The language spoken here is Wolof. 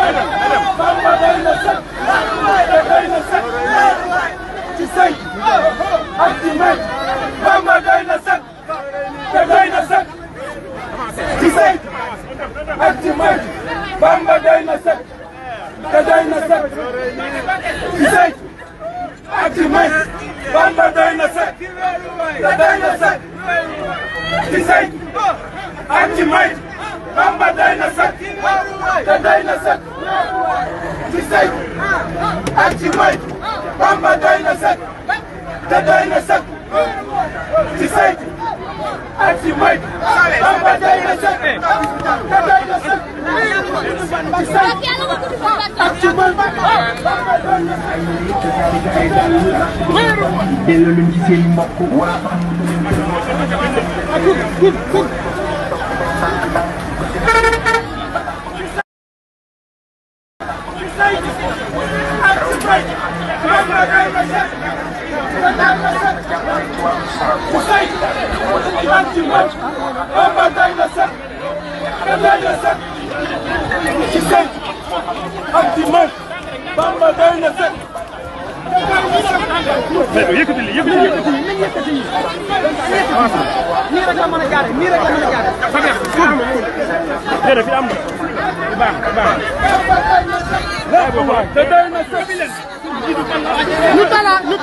Bamba doy na sëkk doy na sëkk ci sëy ak ci may Bamba doy na sëkk doy na sëkk ci sëy ak ci may Bamba doy na sëkk doy na sëkk ci sëy ak ci may Bamba doy na sëkk doy na sëkk ci sëy ak ci may Bamba doy na sëkk doy na sëkk ci sëy ak ci may Bamba doy na sëkk doy na sëkk ci sëy ak ci may Bamba doy na sëkk doy na sëkk ci sëy ak ci may Bamba doy na sëkk delloo leen ci seen mbokk wala Bamba doy na sëkk yëkkati nii rek la mën a jaare nii rek la mën a jaare déedéet fi am na baax te doy na sëkk lu tala lu